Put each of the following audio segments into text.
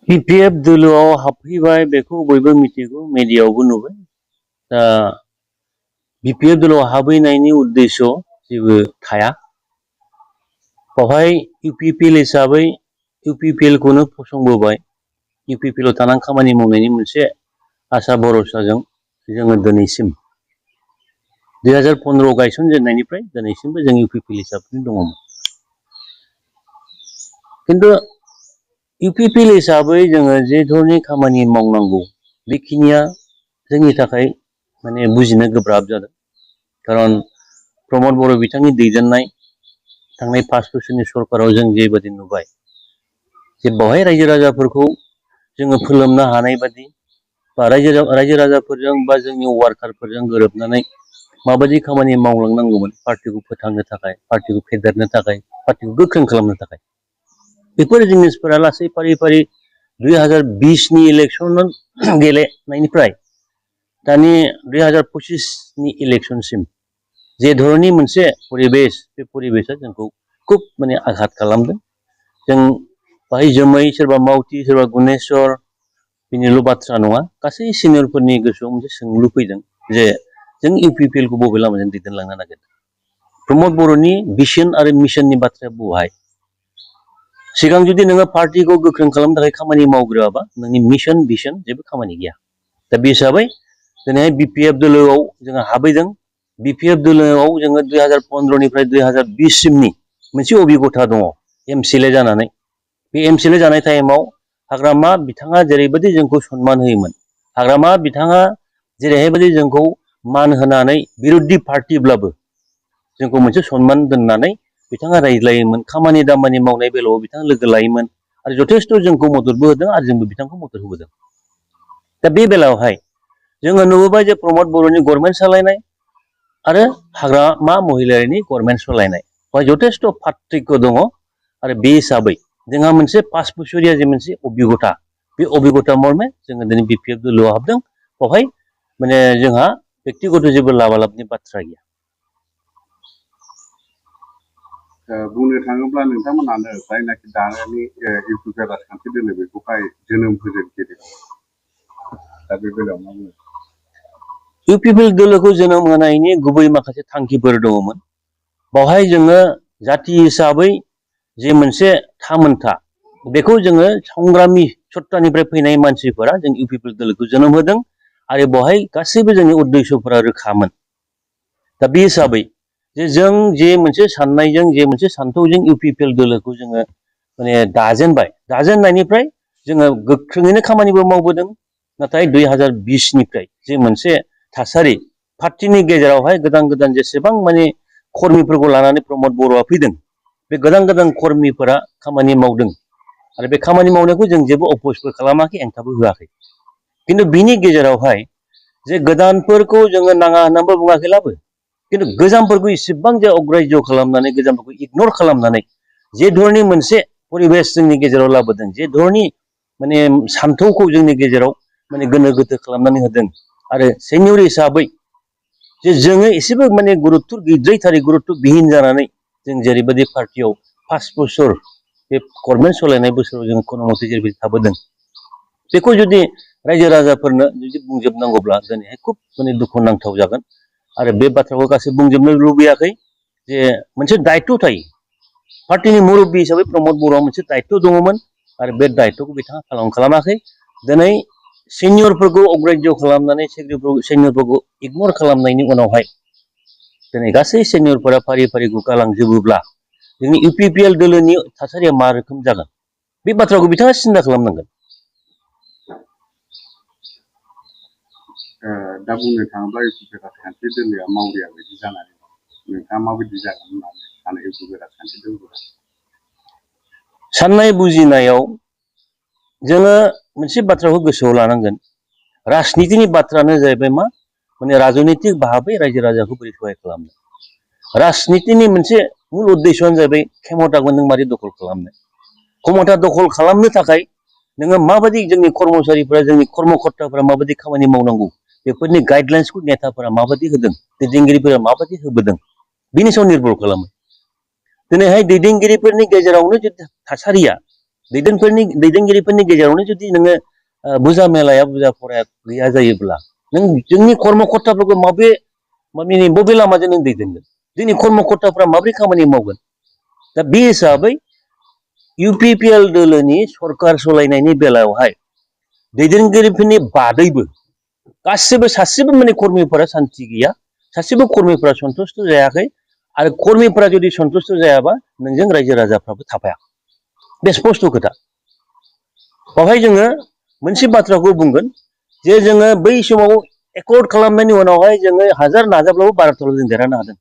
पिपिएफ दोलोआव हाबफैबाय बेखौ बयबो मिथिगौ मिडियायावबो नुबाय दा बिपिएफ दोलोआव हाबहैनायनि उद्देश्य जेबो थाया बेवहाय इउपिपिएल हिसाबै इउपिपिएल खौनो फसंबोबाय इउपिपिएल आव थानानै खामानि मावनायनि मोनसे आसा भरसाजों जोङो दिनैसिम 2015 गायसनजेननायनिफ्राय दिनैसिमबो जों इउपिपिएल हिसाबै दङमोन खिन्थु इउपिपिएल हिसाबै जोङो जे धरनि खामानि मावनांगौ बेखिनिया जोंनि थाखाय माने बुजिनो गोब्राब जादों खारन प्रमद बर' बिथांनि दैदेननाय थांनाय 5 बोसोरनि सरकाराव जों जेबादि नुबाय जे बेवहाय रायजो राजाफोरखौ जोङो फोलोमनो हानाय बादि बा रायजो राजाफोरजों बा जोंनि वार्कारफोरजों गोरोबनानै माबायदि खामानि मावलांनांगौमोन पार्टीखौ फोथांनो थाखाय पार्टीखौ फेदेरनो थाखाय पार्टीखौ गोख्रों खालामनो थाखाय बेफोर जिनिसफोरा लासै फारि फारि 2020 नि इलेक्सन गेलेनायनिफ्राय दानि 2025 नि इलेक्शनसिम जे धरनि मोनसे परिबेस बे परिबेसा जोंखौ खुब माने आघात खालामदों जों बाहाय जोमै सोरबा मावथि सोरबा गुनेश्वर बिनिल' बाथ्रा नङा गासै सिनियरफोरनि गोसोआव मोनसे सोंलु फैदों जे जों इउपिपिएल खौ बबे लामाजों दैदेनलांनो नागिरदों प्रमद बर'नि भिजन आरो मिशननि बाथ्राया बहाय सिगां जुदि नोङो पार्टीखौ गोख्रों खालामनो थाखाय खामानि मावग्रोआबा नोंनि मिशन भिजन जेबो खामानि गैया दा बे हिसाबै दिनै बिपिएफ दोलोआव जोङो हाबैदों बिपिएफ दोलोआव जोङो 2015 निफ्राय 2020 सिमनि मोनसे अभिगथा दङ एमसिएलए जानानै बे एमसिएलए जानाय टाइमाव हाग्रामा बिथाङा जेरैबायदि जोंखौ सनमान होयोमोन हाग्रामा बिथाङा जेरैहायबायदि जोंखौ मान होनानै बिरोधी पार्टीब्लाबो जोंखौ मोनसे सनमान दोननानै बिथाङा रायज्लायोमोन खामानि दामानि मावनाय बेलायाव बिथाङा लोगो लायोमोन आरो जथेस्थ जोंखौ मददबो होदों आरो जोंबो बिथांखौ मदद होबोदों दा बे बेलायावहाय जोङो नुबोबाय जे प्रमद बर'नि गभर्नमेन्ट सालायनाय आरो हाग्रामा महिलारिनि गभर्नमेन्ट सालायनाय बेवहाय जथेस्थ पार्थक्य दङ आरो बे हिसाबै जोंहा मोनसे 5 बोसोरिया जे मोनसे अभिगथा बे अभिगथा मर्मे जोङो दिनै बिपिएफ दोलोआव हाबदों बेवहाय माने जोंहा बेक्तिगत जेबो लाबालाबनि बाथ्रा गैया बुंनो थाङोब्ला नोंथांमोनानो जायनाखि दानि इउपिपिएल राजखान्थि दोलो बेखौहाय जोनोम होजेनगिरि दा बे बेलायाव मा बुङो इउपिपिएल दोलोखौ जोनोम होनायनि गुबै माखासे थांखिफोर दङमोन बेवहाय जोङो जाति हिसाबै जे मोनसे थामोनथा बेखौ जोङो संग्रामि सत्तानिफ्राय फैनाय मानसिफोरा जों इउपिपिएल दोलोखौ जोनोम होदों आरो बेवहाय गासैबो जोंनि उद्देश्यफोरा रोखामोन दा बे हिसाबै जे जों जे मोनसे साननायजों जे मोनसे सान्थौजों इउपिपिएल दोलोखौ जोङो माने दाजेननायनिफ्राय जोङो गोख्रोङैनो खामानिबो मावबोदों नाथाय 2020 निफ्राय जे मोनसे थासारि पार्टीनि गेजेरावहाय गोदान गोदान जेसेबां माने कर्मीफोरखौ लानानै प्रमद बर'आ फैदों बे गोदान गोदान कर्मीफोरा खामानि मावदों आरो बे खामानि मावनायखौ जों जेबो अप'जबो खालामाखै हेंथाबो होआखै किन्तु बिनि गेजेरावहाय जे गोदानफोरखौ जोङो नाङा होननानैबो बुङाखैब्लाबो किन्तु गोजामफोरखौ इसेबां जे अग्राह्य खालामनानै गोजामफोरखौ इगनर खालामनानै जे धरनि मोनसे परिबेस जोंनि गेजेराव लाबोदों जे धरनि माने सान्थौखौ जोंनि गेजेराव माने गोनो गोथो खालामनानै होदों आरो सेनियर हिसाबै जे जोङो एसेबो माने गुरुत्त गैद्रायथारै गुरुत्त बिहीन जानानै जों जेरैबायदि पार्टीयाव 5 बोसोर बे गभर्नमेन्ट सालायनाय बोसोराव जों खुनुमते जेरैबायदि थाबोदों बेखौ जुदि रायजो राजाफोरनो जुदि बुंजोबनांगौब्ला दिनैहाय खुब माने दुखुनांथाव जागोन आरो बे बाथ्राखौ गासै बुंजोबनो लुबैयाखै जे मोनसे दायित्व थायो पार्टीनि मुरब्बी हिसाबै प्रमद बर'आ मोनसे दायित्व दङमोन आरो बे दायित्वखौ बिथाङा पालन खालामाखै दिनै सिनियरफोरखौ अग्राह्य खालामनानै सिनियरफोरखौ इगनर खालामनायनि उनावहाय दिनै गासै सिनियरफोरा फारि फारि गुगालांजोबोब्ला जोंनि इउपिपिएल दोलोनि थासारिया मा रोखोम जागोन बे बाथ्राखौ बिथाङा सिन्था खालामनांगोन दा बुंनो थाङोब्ला इउपिपिएल राजखान्थि दोलोआ मावरिया बायदि जानानै नोंथाङा माबायदि जागोन होननानै सानो इउपिपिएल राजखान्थि दोलोआ साननाय बुजिनायाव जोङो मोनसे बाथ्राखौ गोसोआव लानांगोन राजनितिनि बाथ्रायानो जाहैबाय मा माने राजनितिक भाबै रायजो राजाखौ बोरै सहाय खालामनो राजनितिनि मोनसे मुल उद्देश्यआनो जाहैबाय क्षमताखौ नों मारै दखल खालामनो क्षमता दखल खालामनो थाखाय नोङो माबायदि जोंनि कर्मचारिफोरा जोंनि कर्मकर्ताफोरा माबायदि खामानि मावनांगौ बेफोरनि गाइडलाइन्सखौ नेताफोरा माबायदि होदों दैदेनगिरिफोरा माबायदि होबोदों बिनि सायाव निर्भर खालामो दिनैहाय दैदेनगिरिफोरनि गेजेरावनो जुदि थासारिया दैदेनगिरिफोरनि गेजेरावनो जुदि नोङो बुजा मेलाया बुजा फराया गैया जायोब्ला नों जोंनि कर्मकर्ताफोरखौ बबे लामाजों नों दैदेनगोन जोंनि कर्मकर्ताफ्रा माबोरै खामानि मावगोन दा बे हिसाबै UPPL दोलोनि सरकार सालायनायनि बेलायावहाय दैदेनगिरिफोरनि बादैबो गासिबो सासेबो माने कर्मिफोरा सान्ति गैया सासेबो कर्मिफोरा सन्तुष्ट जायाखै आरो कर्मिफोरा जुदि सन्तुष्ट जायाबा नोंजों रायजो राजाफ्राबो थाफाया बे स्पष्ट खोथा बेवहाय जोङो मोनसे बाथ्राखौ बुंगोन जे जोङो बै समाव एकर्ड खालामनायनि उनावहाय जोङो हाजार नाजाब्लाबो बाराथाराव जों देरहानो हादों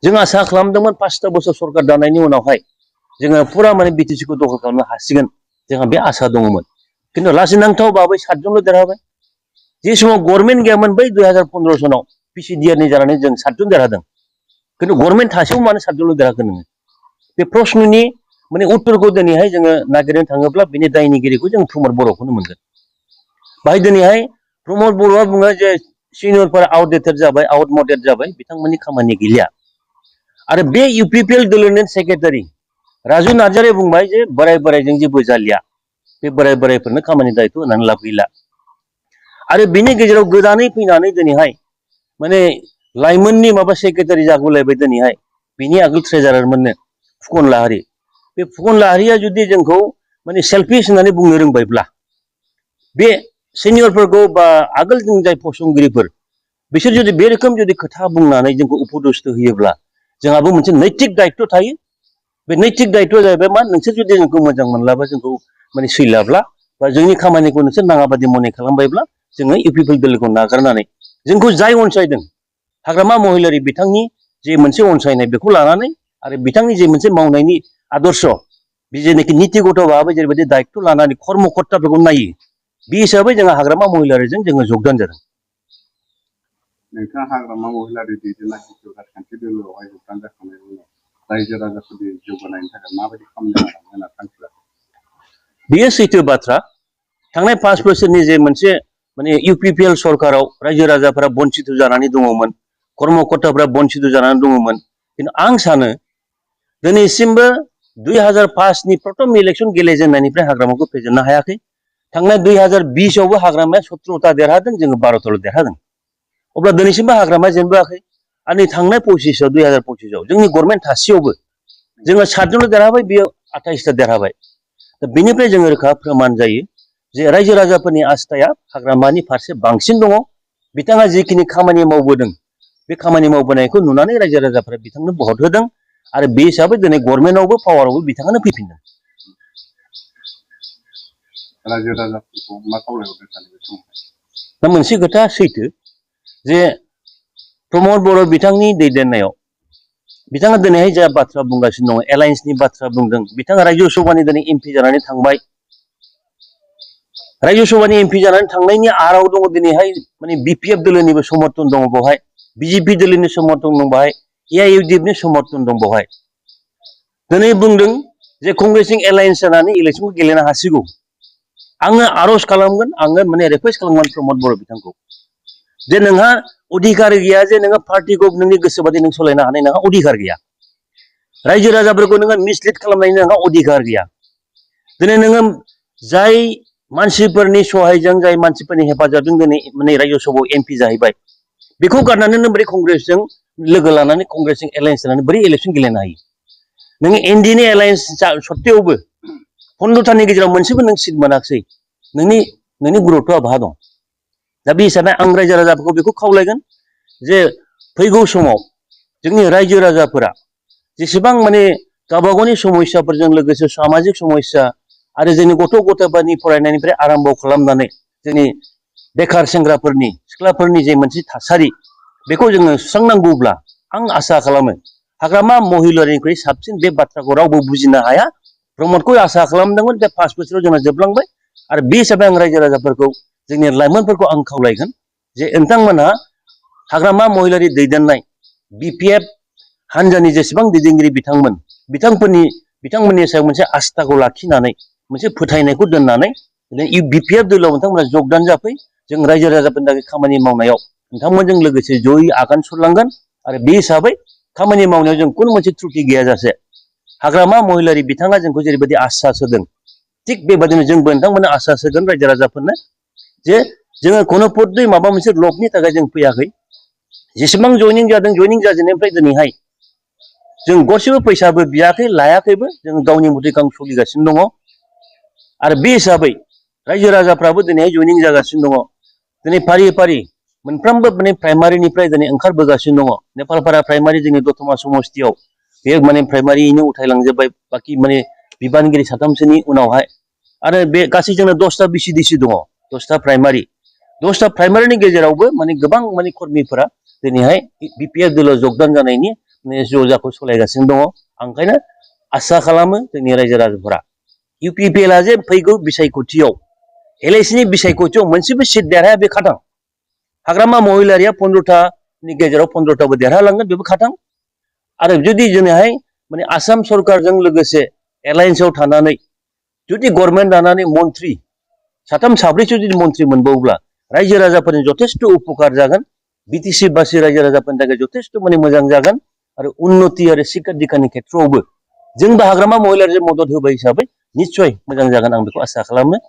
जों आसा खालामदोंमोन 5 बोसोर सरकार दानायनि उनावहाय जोङो फुरा माने BTC खौ दखल खालामनो हासिगोन जोंहा बे आसा दङमोन खिन्थु लाजिनांथाव बाबै 7 जनल' देरहाबाय जे समाव गभर्नमेन्ट गैयामोन बै 2015 सनाव PCDR नि जानानै जों 7 जन देरहादों खिन्थु गभर्नमेन्ट थासेयाव मानो 7 जनल' देरहाखो नोङो बे प्रश्ननि माने उत्तरखौ दिनैहाय जोङो नागिरनो थाङोब्ला बिनि दायनिगिरिखौ जों प्रमद बर'खौनो मोनगोन बाहाय दिनैहाय प्रमद बर'आ बुङो जे सिनियरफोरा आउटडेटेड जाबाय आउटमडेटेड जाबाय बिथांमोननि खामानि गैलिया आरो बे UPPL दोलोनि सेक्रेटारि राजु नार्जारिया बुंबाय जे बोराय बोरायजों जेबो जालिया बे बोराय बोरायफोरनो खामानि दायथ' होनानै लाब गैला आरो बिनि गेजेराव गोदानै फैनानै दिनैहाय माने लाइमोननि माबा सेक्रेटारि जागुलायबाय दिनैहाय बिनि आगोल ट्रेजारारमोननो फुकन लाहारि बे फुकन लाहारिया जुदि जोंखौ माने सेल्फिश होननानै बुंनो रोंबायब्ला बे सिनियरफोरखौ बा आगोल जों जाय फसंगिरिफोर बिसोर जुदि बे रोखोम जुदि खोथा बुंनानै जोंखौ उपदेश होयोब्ला जोंहाबो मोनसे नैतिक दायित्व थायो बे नैतिक दायित्वआ जाहैबाय मा नोंसोर जुदि जोंखौ मोजां मोनलाबा जोंखौ माने सैलाब्ला बा जोंनि खामानिखौ नोंसोर नाङाबादि मने खालामबायब्ला जोङो UPPL दोलोखौ नागारनानै जोंखौ जाय अनसायदों हाग्रामा महिलारि बिथांनि जे मोनसे अनसायनाय बेखौ लानानै आरो बिथांनि जे मोनसे मावनायनि आदर्श बे जेनाखि नितिगत भाबै जेरैबायदि दायित्व लानानै कर्मकर्ताफोरखौ नायो बे हिसाबै जोंहा हाग्रामा महिलारिजों जोङो जगदान जादों नोंथाङा हाग्रामा महिलारि दैदेननाय राजखान्थि दोलोआवहाय जगदान जाखांनायनि उनाव रायजो राजाफोरनि जौगानायनि थाखाय माबायदि खामानि मावलांनो होनना थांखि लादों बेयो सैथो बाथ्रा थांनाय 5 बोसोरनि जे मोनसे माने UPPL सरकाराव रायजो राजाफोरा बन्सित जानानै दङमोन कर्मकर्ताफोरा बन्सित जानानै दङमोन खिन्थु आं सानो दिनैसिमबो 2005 नि प्रथम इलेक्सन गेलेजेननायनिफ्राय हाग्रामाखौ फेजेननो हायाखै थांनाय 2020 आवबो हाग्रामाया 17ता देरहादों जोङो 12ताल' देरहादों अब्ला दिनैसिमबो हाग्रामाया जेनबोआखै आरो नै थांनाय 2025 आव जोंनि गभर्नमेन्ट थासेयावबो जोङो 7 जनल' देरहाबाय बियो 28ता देरहाबाय दा बेनिफ्राय जोङो रोखा प्रमान जायो जे रायजो राजाफोरनि आस्थाया हाग्रामानि फारसे बांसिन दङ बिथाङा जिखिनि खामानि मावबोदों बे खामानि मावबोनायखौ नुनानै रायजो राजाफोरा बिथांनो भट होदों आरो बे हिसाबै दिनै गभर्नमेन्टआवबो पावारावबो बिथाङानो फैफिनदों रायजो राजाफोरखौ मा खावलायहरनो सानो बे समाव दा मोनसे खोथा सैथो जे प्रमद बर' बिथांनि दैदेननायाव बिथाङा दिनैहाय जा बाथ्रा बुंगासिनो दङ एलायन्सनि बाथ्रा बुंदों बिथाङा रायजो सभानि दिनै MP जानानै थांबाय रायजो सभानि MP जानानै थांनायनि आराव दङ दिनैहाय माने BPF दोलोनिबो समर्थन दङ बेवहाय BJP दोलोनि समर्थन दं बेवहाय AIUDFनि समर्थन दं बेवहाय दिनै बुंदों जे कंग्रेसजों एलायन्स जानानै इलेक्सनखौ गेलेनो हासिगौ आङो आर'ज खालामगोन आङो माने रिकुवेस्ट खालामगोन प्रमद बर' बिथांखौ जे नोंहा अधिकार गैया जे नोङो पार्टिखौ नोंनि गोसोबादि नों सालायनो हानाय नोंहा अधिकार गैया रायजो राजाफोरखौ नोङो मिसलिड खालामनायनि नोंहा अधिकार गैया दिनै नोङो जाय मानसिफोरनि सहायजों जाय मानसिफोरनि हेफाजाबजों दिनै माने रायजो सभायाव MP जाहैबाय बेखौ गारनानै नों बोरै कंग्रेसजों लोगो लानानै कंग्रेसजों एलायन्स जानानै बोरै इलेक्सन गेलेनो हायो नोङो NDA नि एलायन्स सत्तेयावबो 15तानि गेजेराव मोनसेबो नों सिट मोनाखिसै नोंनि गुरुत्वआ बहा दं दा बे हिसाबै आं रायजो राजाफोरखौ बेखौ खावलायगोन जे फैगौ समाव जोंनि रायजो राजाफोरा जेसेबां माने गावबा गावनि समस्याफोरजों लोगोसे सामाजिक समस्या आरो जोंनि गथ' गथायफोरनि फरायनायनिफ्राय आराम्भ खालामनानै जोंनि बेखार सेंग्राफोरनि सिख्लाफोरनि जे मोनसे थासारि बेखौ जोङो सुस्रांनांगौब्ला आं आसा खालामो हाग्रामा महिलारिनिख्रुइ साबसिन बे बाथ्राखौ रावबो बुजिनो हाया प्रमदखौ आसा खालामदोंमोन बे 5 बोसोराव जोंना जोबलांबाय आरो बे हिसाबै आं रायजो राजाफोरखौ जोंनि लाइमोनफोरखौ आं खावलायगोन जे नोंथांमोनहा हाग्रामा महिलारि दैदेननाय BPF हानजानि जेसेबां दैदेनगिरि बिथांमोननि सायाव मोनसे आस्थाखौ लाखिनानै मोनसे फोथायनायखौ दोननानै BPF दोलोआव नोंथांमोना जगदान जाफै जों रायजो राजाफोरनि थाखाय खामानि मावनायाव नोंथांमोनजों लोगोसे जयै आगान सुरलांगोन आरो बे हिसाबै खामानि मावनायाव जों खुनु मोनसे त्रुटि गैयाजासे हाग्रामा महिलारि बिथाङा जोंखौ जेरैबायदि आश्वास होदों थिग बेबादिनो जोंबो नोंथांमोननो आसा होगोन रायजो राजाफोरनो जे जोङो खुनुपदयै माबा मोनसे लबनि थाखाय जों फैयाखै जेसेबां जयनिं जादों जयनिं जाजेननायनिफ्राय दिनैहाय जों गरसेबो फैसाबो बियाखै लायाखैबो जों गावनि मथे गाव सोलिगासिनो दङ आरो बे हिसाबै रायजो राजाफ्राबो दिनैहाय जयनिं जागासिनो दङ दिनै फारि फारि मोनफ्रोमबो माने प्राइमारिनिफ्राय दिनै ओंखारबोगासिनो दङ नेपालपारा प्राइमारि जोंनि दतमा समस्तियाव बे माने प्राइमारियैनो उथायलांजोब्बाय बाखि माने बिबानगिरि साथामसोनि उनावहाय आरो बे गासै जोंना 10टा बिसिडिसि दङ 10टा प्राइमारिनि गेजेरावबो माने गोबां माने कर्मिफोरा दिनैहाय बिपिएफ दोलोआव जगदान जानायनि जजाखौ सालायगासिनो दङ आं ओंखायनो आसा खालामो जोंनि रायजो राजाफोरा इउपिपिएलआ जे फैगौ बिसायख'थियाव एलआइसिनि बिसायख'थियाव मोनसेबो सिट देरहाया बे खाथां हाग्रामा महिलारिया 15टानि गेजेराव 15टाबो देरहालांगोन बेबो खाथां आरो जुदि जोंहाय माने आसाम सरकारजों लोगोसे एलायन्सआव थानानै जुदि गभर्नमेन्ट दानानै मन्त्रि साथाम साब्रैसो जुदि मन्त्रि मोनबावोब्ला रायजो राजाफोरनि जथेस्थ' उपकार जागोन बिटिसि बासि रायजो राजाफोरनि थाखाय जथेस्थ' माने मोजां जागोन आरो उन्नति आरो सिखा दिखानि खेथ्रआवबो जोंबो हाग्रामा महिलारिजों मदद होबाय हिसाबै निस्सय मोजां जागोन आं बेखौ आसा खालामो